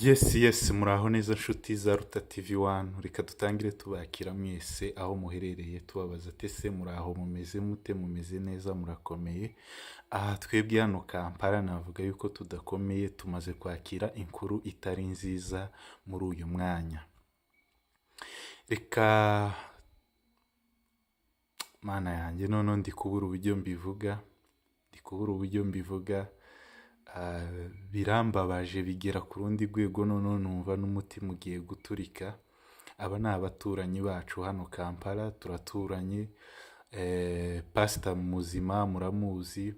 Yes, muraho neza nshuti za Ruta TV One. Reka dutangire tubakira mwese aho muherereye, tubabaza ati: "Ese muraho, mumeze mute? Mumeze neza, murakomeye?" Aha twebwe hano Kampala navuga yuko tudakomeye, tumaze kwakira inkuru itari nziza muri uyu mwanya. Reka, Mana yanjye, noneho ndi kubura uburyo mbivuga, ndi kubura uburyo mbivuga. Birambabaje bigera ku rundi rwego, noneho numva n'umutima ugiye guturika. Aba ni abaturanyi bacu hano Kampala, turaturanye. Pasita Muzima muramuzi,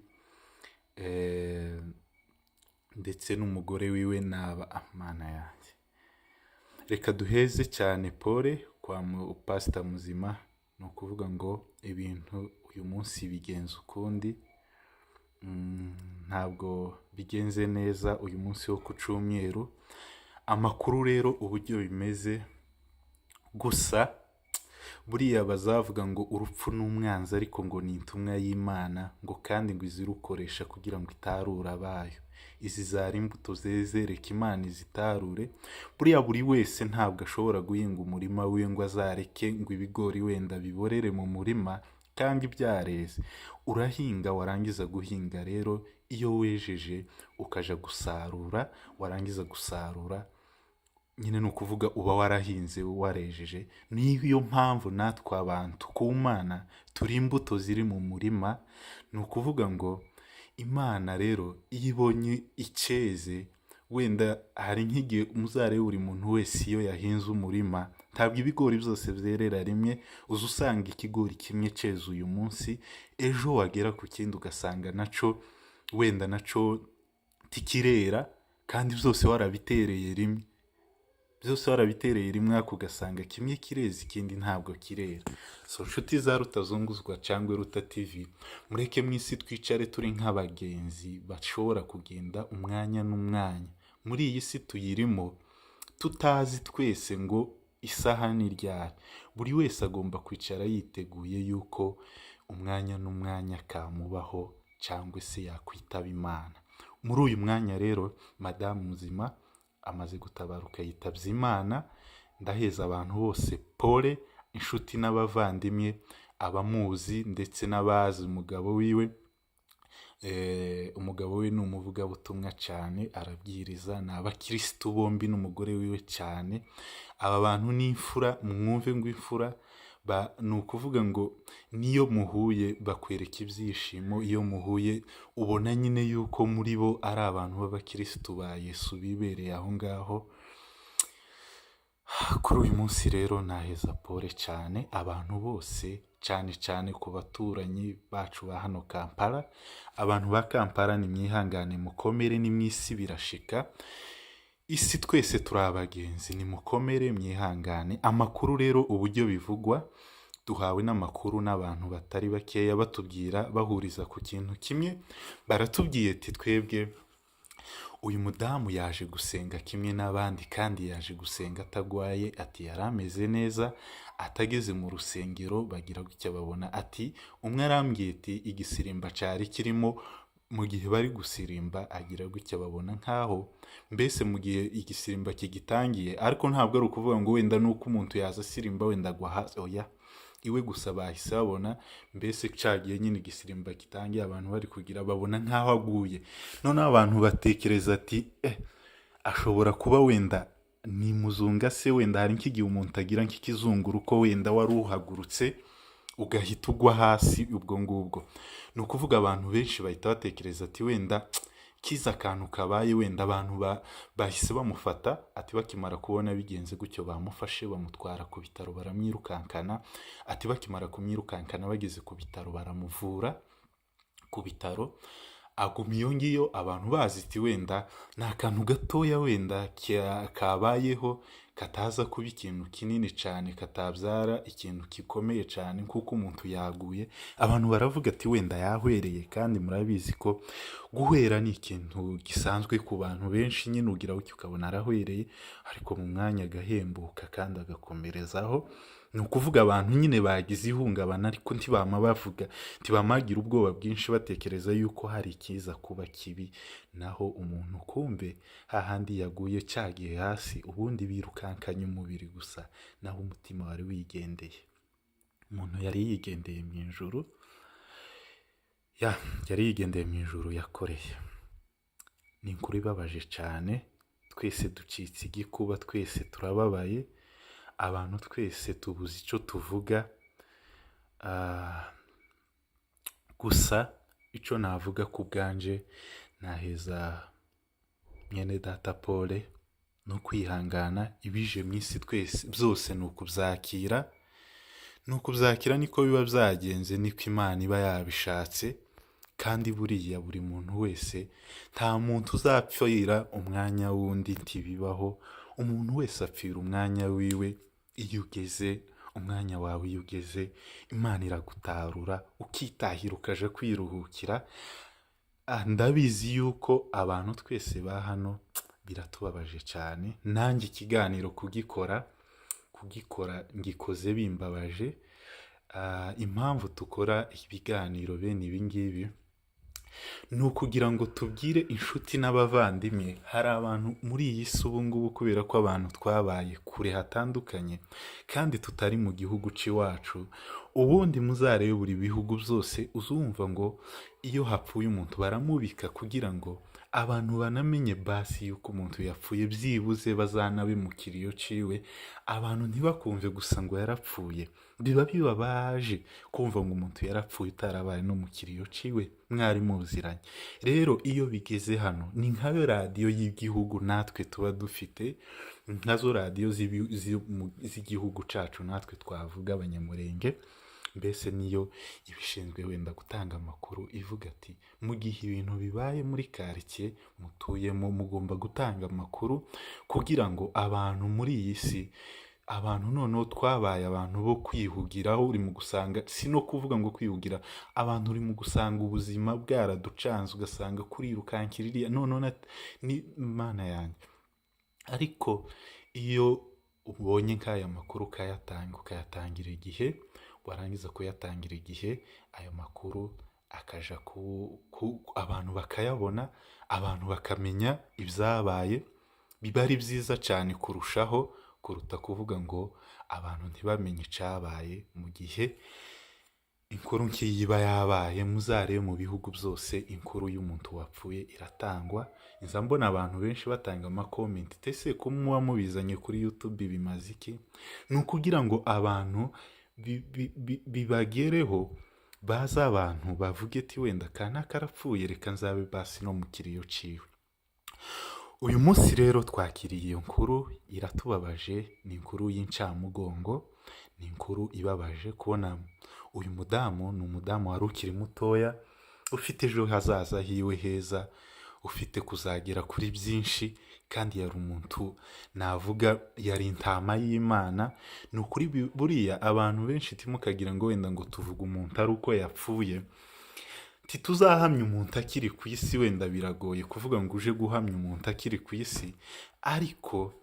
ndetse n'umugore wiwe naba. Mana yanjye, reka duheze cyane pole kwa Pasita Muzima. Ni ukuvuga ngo ibintu uyu munsi bigenze ukundi. Ntabwo bigenze neza uyu munsi wo ku cyumweru. Amakuru rero uburyo bimeze gusa, buriya bazavuga ngo urupfu ni umwanzi, ariko ngo ni intumwa y'Imana, ngo kandi ngo izirukoresha kugira ngo itarure abayo. Izi zari imbuto zeze, reka Imana izitarure. Buriya buri wese ntabwo ashobora guhinga umurima wiwe ngo azareke ngo ibigori wenda biborere mu murima kandi byareze. Urahinga, warangiza guhinga rero, iyo wejeje ukaja gusarura, warangiza gusarura nyine, ni ukuvuga uba warahinze warejeje. Niyo mpamvu natwe abantu ku Mana turi imbuto ziri mu murima. Ni ukuvuga ngo Imana rero iyo ibonye icyeze, wenda hari nk'igihe muzarebe, buri muntu wese iyo yahinze umurima, ntabwo ibigori byose byerera rimwe. Uza usanga ikigori kimwe cyeze uyu munsi, ejo wagera ku kindi ugasanga naco wenda naco tikirera, kandi byose warabitereye rimwe, byose warabitereye rimwe, ariko ugasanga kimwe kireze, ikindi ntabwo kirera. So nshuti za Rutazunguzwa cyangwa Ruta TV, mureke mu isi twicare turi nk'abagenzi bashobora kugenda umwanya n'umwanya. Muri iyi si tuyirimo tutazi twese ngo isaha ni ryari. Buri wese agomba kwicara yiteguye yuko umwanya n'umwanya kamubaho cyangwa se yakwitaba Imana. Muri uyu mwanya rero Madamu Muzima amaze gutabaruka, yitabye Imana. Ndaheza abantu bose pole, inshuti n'abavandimwe, abamuzi ndetse n'abazi umugabo wiwe. Umugabo we ni umuvugabutumwa cyane, arabwiriza. Ni abakirisitu bombi n'umugore wiwe cyane. Aba bantu ni imfura, mwumve ngo imfura ni ukuvuga ngo niyo muhuye bakwereka ibyishimo. Iyo muhuye ubona nyine yuko muri bo ari abantu b'abakirisitu ba Yesu bibereye aho ngaho. Kuri uyu munsi rero naheza pole cyane abantu bose, cyane cyane ku baturanyi bacu ba hano Kampala. Abantu ba Kampala, nimwihangane, mukomere, ni mu isi birashika. Isi twese turi abagenzi, nimukomere, mwihangane. Amakuru rero uburyo bivugwa, duhawe n'amakuru n'abantu batari bakeya, batubwira bahuriza ku kintu kimwe. Baratubwiye ati: "Twebwe uyu mudamu yaje gusenga kimwe n'abandi, kandi yaje gusenga atagwaye." Ati yari ameze neza. Atageze mu rusengero bagira gutya babona, ati umwe arambwiye ati igisirimba cyari kirimo, mu gihe bari gusirimba agira gutya babona nkaho mbese mu gihe igisirimba kigitangiye, ariko ntabwo ari ukuvuga ngo wenda nuko umuntu yaza asirimba wenda agwa hasi, oya. Iwe gusa bahise babona mbese cagiye nyine igisirimba gitangiye, abantu bari kugira babona nkaho aguye. Noneho abantu batekereza ati: "Ashobora kuba wenda ni muzunga se?" Wenda hari nk'igihe umuntu agira nk'ikizunguruko, wenda wari uhagurutse ugahita ugwa hasi. Ubwo ngubwo ni ukuvuga abantu benshi bahita batekereza ati wenda kiza akantu kabaye, wenda abantu bahise bamufata. Ati bakimara kubona bigenze gutyo, bamufashe bamutwara ku bitaro, baramwirukankana. Ati bakimara kumwirukankana, bageze ku bitaro baramuvura ku bitaro, aguma iyo ngiyo. Abantu bazi iti wenda ni akantu gatoya wenda kabayeho, kataza kuba ikintu kinini cyane, katabyara ikintu gikomeye cyane kuko umuntu yaguye. Abantu baravuga ati wenda yahwereye, kandi murabizi ko guhwera ni ikintu gisanzwe ku bantu benshi nyine, ugira gutya ukabona arahwereye, ariko mu mwanya agahembuka kandi agakomerezaho. Ni ukuvuga abantu nyine bagize ihungabana, ariko ntibama bavuga, ntibamagira ubwoba bwinshi batekereza yuko hari ikiza kuba kibi. Naho umuntu kumbe hahandi yaguye cyagiye hasi, ubundi birukankanye umubiri gusa, naho umutima wari wigendeye. Umuntu yari yigendeye mu ijuru, ya yari yigendeye mu ijuru yakoreye. Ni inkuru ibabaje cyane, twese ducitse igikuba, twese turababaye, abantu twese tubuze icyo tuvuga. Gusa icyo navuga ku bwanje, naheza mwene data Paul ni ukwihangana. Ibije mu isi twese byose ni ukubyakira, ni ukubyakira, niko biba byagenze, niko Imana iba yabishatse. Kandi buriya buri muntu wese, nta muntu uzapfira umwanya w'undi, ntibibaho. Umuntu wese apfira umwanya wiwe. Iyo ugeze umwanya wawe, iyo ugeze, Imana iragutarura ukitahira, ukaja kwiruhukira. Ndabizi yuko abantu twese ba hano biratubabaje cyane. Nanjye ikiganiro kugikora ngikoze bimbabaje. Impamvu dukora ibiganiro bene ibi ngibi ni ukugira ngo tubwire inshuti n'abavandimwe. Hari abantu muri iyi si ubu ngubu, kubera ko abantu twabaye kure hatandukanye kandi tutari mu gihugu cy'iwacu. Ubundi muzarebe buri bihugu byose, uzumva ngo iyo hapfuye umuntu baramubika kugira ngo abantu banamenye basi yuko umuntu yapfuye, byibuze bazanabe mu kiriyo ciwe. Abantu ntibakumve gusa ngo yarapfuye. Biba bibabaje kumva ngo umuntu yarapfuye utarabaye no mu kiriyo ciwe, mwari muziranye. Rero iyo bigeze hano, ni nkayo radiyo y'igihugu natwe tuba dufite, nkazo radiyo z'igihugu cacu natwe twavuga Abanyamurenge. Mbese niyo ibishinzwe wenda gutanga amakuru, ivuga ati mu gihe ibintu bibaye muri karitsiye mutuyemo, mugomba gutanga amakuru kugira ngo abantu muri iyi si, abantu noneho twabaye abantu bo kwihugiraho. Uri mu gusanga, si no kuvuga ngo kwihugira, abantu uri mu gusanga ubuzima bwaraducanze, ugasanga kurirukankira iriya noneho ni Mana yanjye. Ariko iyo ubonye nk'aya makuru ukayatanga, ukayatangira igihe, warangiza kuyatangira igihe, ayo makuru akaja ku abantu bakayabona, abantu bakamenya ibyabaye, biba ari byiza cyane kurushaho kuruta kuvuga ngo abantu ntibamenye icyabaye mu gihe inkuru nk'iyi iba yabaye. Muzarebe mu bihugu byose, inkuru y'umuntu wapfuye iratangwa. Nza mbona abantu benshi batanga amakomenti: ese ko muba mubizanye kuri YouTube bimaze iki? Ni ukugira ngo abantu bibagereho, baze abantu bavuge ati wenda kanaka karapfuye, reka nzabe basi no mu kiriyo ciwe. Uyu munsi rero twakiriye iyo nkuru, iratubabaje. Ni inkuru y'incamugongo, ni inkuru ibabaje kubona uyu mudamu. Ni umudamu wari ukiri mutoya, ufite ejo hazaza hiwe heza, ufite kuzagera kuri byinshi, kandi yari umuntu navuga yari intama y'Imana. Ni ukuri, buriya abantu benshi timukagira ngo wenda ngo tuvuge umuntu ari uko yapfuye. Ntituzahamya umuntu akiri ku isi, wenda biragoye kuvuga ngo uje guhamya umuntu akiri ku isi. Ariko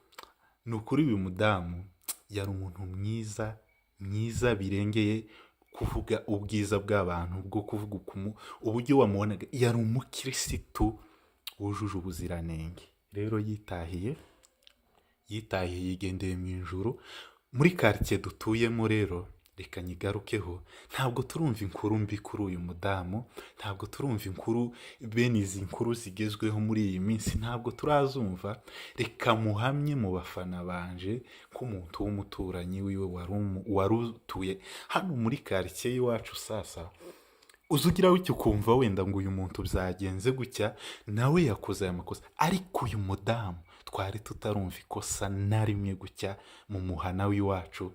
ni ukuri, uyu mudamu yari umuntu mwiza, mwiza birengeye kuvuga ubwiza bw'abantu, bwo kuvuga uburyo wamubonaga. Yari umukirisitu wujuje ubuziranenge. Rero yitahiye, yigendeye mu ijuru. Muri karitsiye dutuyemo rero, reka nyigarukeho, ntabwo turumva inkuru mbi kuri uyu mudamu, ntabwo turumva inkuru bene izi nkuru zigezweho muri iyi minsi, ntabwo turazumva. Reka muhamye mu bafana banje k'umuntu w'umuturanyi wiwe wari utuye hano muri karitsiye y'iwacu. Sasa uza ugira gutya ukumva wenda ngo uyu muntu byagenze gutya, nawe yakoze aya makosa, ariko uyu mudamu twari tutarumva ikosa na rimwe gutya mu muhana w'iwacu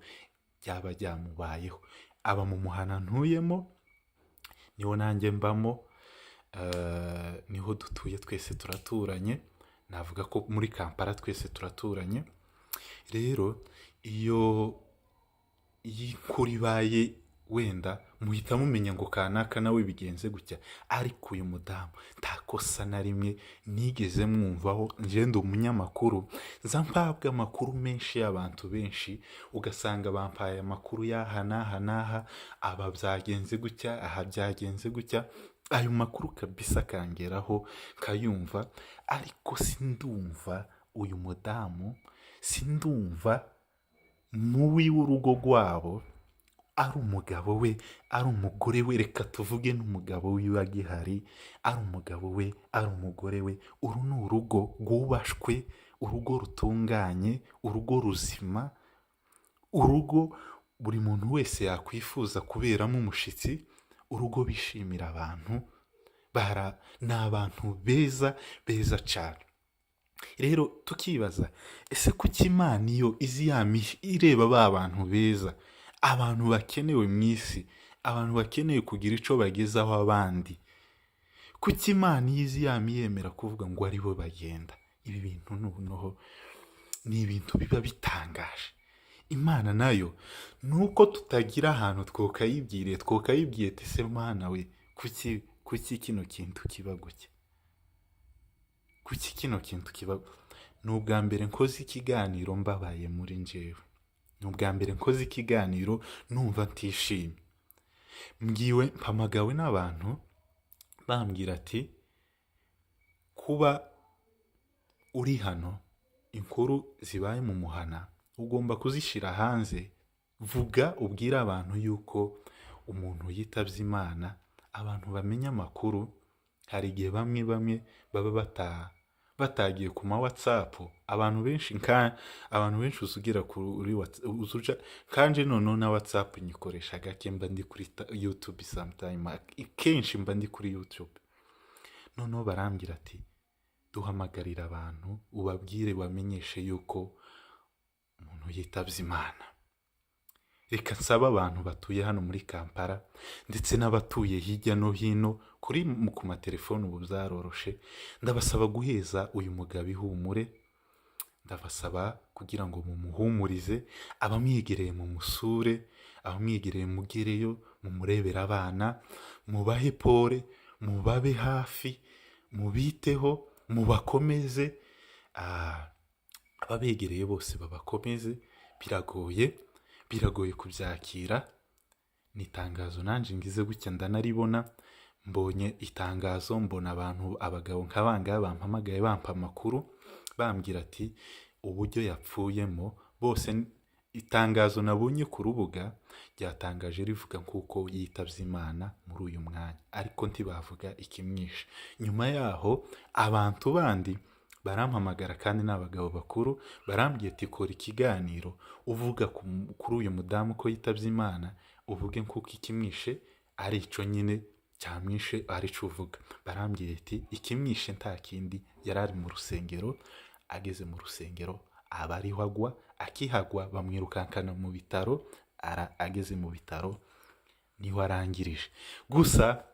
ryaba ryamubayeho. Aba mu muhana ntuyemo, niwo nanjye mbamo, niho dutuye twese, turaturanye. Navuga ko muri Kampala twese turaturanye. Rero iyo inkuru ibaye Wenda muhita mumenya ngo kanaka nawe bigenze gutya, ariko uyu mudamu nta kosa na rimwe nigeze mwumvaho. Ngenda umunyamakuru, nza mpabwa amakuru menshi y'abantu benshi, ugasanga bampaye amakuru y'aha n'aha n'aha, aba byagenze gutya, aha byagenze gutya. Ayo makuru kabisa akangeraho nkayumva, ariko sindumva uyu mudamu, sindumva muwi w'urugo rwabo, ari umugabo we, ari umugore we, reka tuvuge n'umugabo wiwe agihari, ari umugabo we, ari umugore we. Uru ni urugo rwubashwe, urugo rutunganye, urugo ruzima, urugo buri muntu wese yakwifuza kuberamo umushyitsi, urugo bishimira abantu, ni abantu beza beza cyane. Rero tukibaza, ese kuki Imana iyo izi ireba ba bantu beza, abantu bakenewe mu isi, abantu bakeneye kugira icyo bagezaho abandi, kuki Imana iyo izi yemera kuvuga ngo aribo bagenda? Ibi bintu noneho ni ibintu biba bitangaje. Imana nayo ni uko tutagira ahantu twokayibwiriye, twokayibwiye ati: "Se Mana we, kuki kino kintu kiba gutya? Kuki kino kintu kiba?" Ni ubwa mbere nkoze ikiganiro mbabaye muri njyewe, ni ubwa mbere nkoze ikiganiro numva ntishimye. Mbwiwe, mpamagawe n'abantu bambwira ati: "Kuba uri hano, inkuru zibaye mu muhana ugomba kuzishyira hanze, vuga ubwire abantu yuko umuntu yitabye Imana, abantu bamenye amakuru." Hari igihe bamwe bamwe baba batagiye ku ma WhatsApp, abantu benshi nka abantu benshi uzugira kuri uzuja kanje. Noneho na WhatsApp nyikoresha gake, mba ndi kuri YouTube sometime, kenshi mba ndi kuri YouTube. Noneho barambwira ati: "Duhamagarira abantu, ubabwire, bamenyeshe yuko umuntu yitabye Imana." Reka nsabe abantu batuye hano muri Kampala ndetse n'abatuye hirya no hino kuri ku matelefoni, ubu byaroroshe, ndabasaba guheza uyu mugabo ihumure. Ndabasaba kugira ngo mumuhumurize, abamwegereye mumusure, abamwegereye mugereyo mumurebere abana, mubahe pole, mubabe hafi, mubiteho, mubakomeze. Ababegereye bose babakomeze. Biragoye, biragoye kubyakira. Ni itangazo nanjye ngize gutya ndanaribona, mbonye itangazo, mbona abantu, abagabo nk'abangaba bampamagaye, bampa amakuru, bambwira ati uburyo yapfuyemo bose. Itangazo nabonye ku rubuga ryatangaje rivuga nk'uko yitabye Imana muri uyu mwanya, ariko ntibavuga ikimwishe. Nyuma yaho abantu bandi barampamagara, kandi ni abagabo bakuru, barambwiye ati: "Kora ikiganiro uvuga kuri uyu mudamu ko yitabye Imana, uvuge nk'uko ikimwishe ari icyo nyine cyamwishe, ari cyo uvuga." Barambwiye ati: "Ikimwishe nta kindi, yari ari mu rusengero, ageze mu rusengero aba ariho agwa, akihagwa bamwirukankana mu bitaro, ageze mu bitaro niho arangirije." Gusa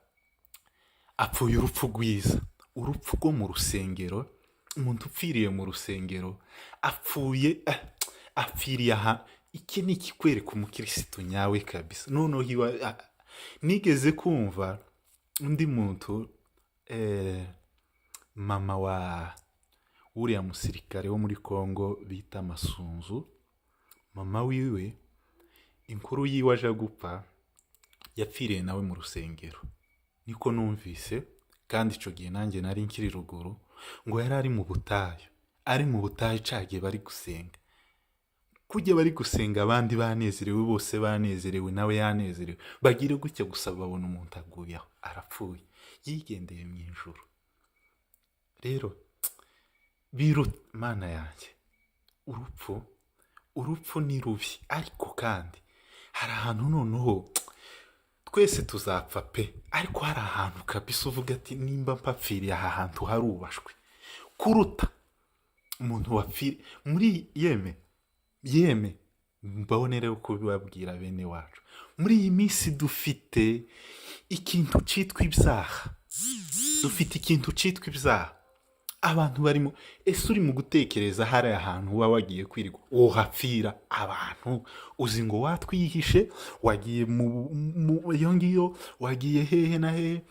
apfuye urupfu rwiza, urupfu rwo mu rusengero. Umuntu upfiriye mu rusengero apfuye, apfiriye aha. Iki ni ikikwereka umukirisitu nyawe kabisa. Noneho nigeze kumva undi muntu, mama wa uriya musirikare wo muri Congo bita Masunzu, mama wiwe, inkuru yiwe aje gupfa, yapfiriye nawe mu rusengero, niko numvise. Kandi icyo gihe nanjye nari nkiri ruguru. Ngo yari ari mu butayu, ari mu butayu cagiye bari gusenga, kujya bari gusenga, abandi banezerewe, bose banezerewe, nawe yanezerewe, bagire gutya gusa babona umuntu aguye aho, arapfuye, yigendeye mu ijuru. Rero biru Mana yanjye, urupfu, urupfu ni rubi, ariko kandi hari ahantu noneho twese tuzapfa pe, ariko hari ahantu kabisa uvuga ati: "Nimba mpapfiriye aha hantu harubashwe kuruta umuntu wapfiriye muri yeme yeme." Mbabonere kubibabwira bene wacu, muri iyi minsi dufite ikintu cyitwa ibyaha, dufite ikintu cyitwa ibyaha. Abantu barimo, ese uri mu gutekereza hari ahantu uba wagiye kwirirwa wohapfira? Abantu uzi ngo watwihishe, wagiye mu iyo ngiyo, wagiye hehe na hehe?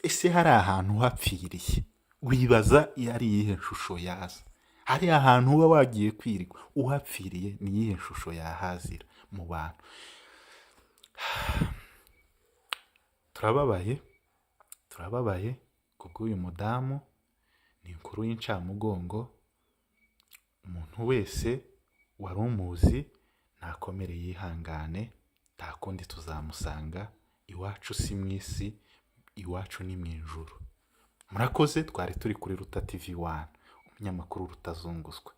Ese hari ahantu uhapfiriye, wibaza iyo ari iyihe shusho yaza? Hari ahantu uba wagiye kwirirwa uhapfiriye, ni iyihe shusho yahazira mu bantu? Turababaye, turababaye kubw'uyu mudamu. Ni inkuru y'incamugongo. Umuntu wese wari umuzi ntakomere, yihangane, nta kundi, tuzamusanga iwacu. Si mu isi, iwacu ni mu ijuru. Murakoze. Twari turi kuri Ruta TV One, umunyamakuru rutazunguzwa.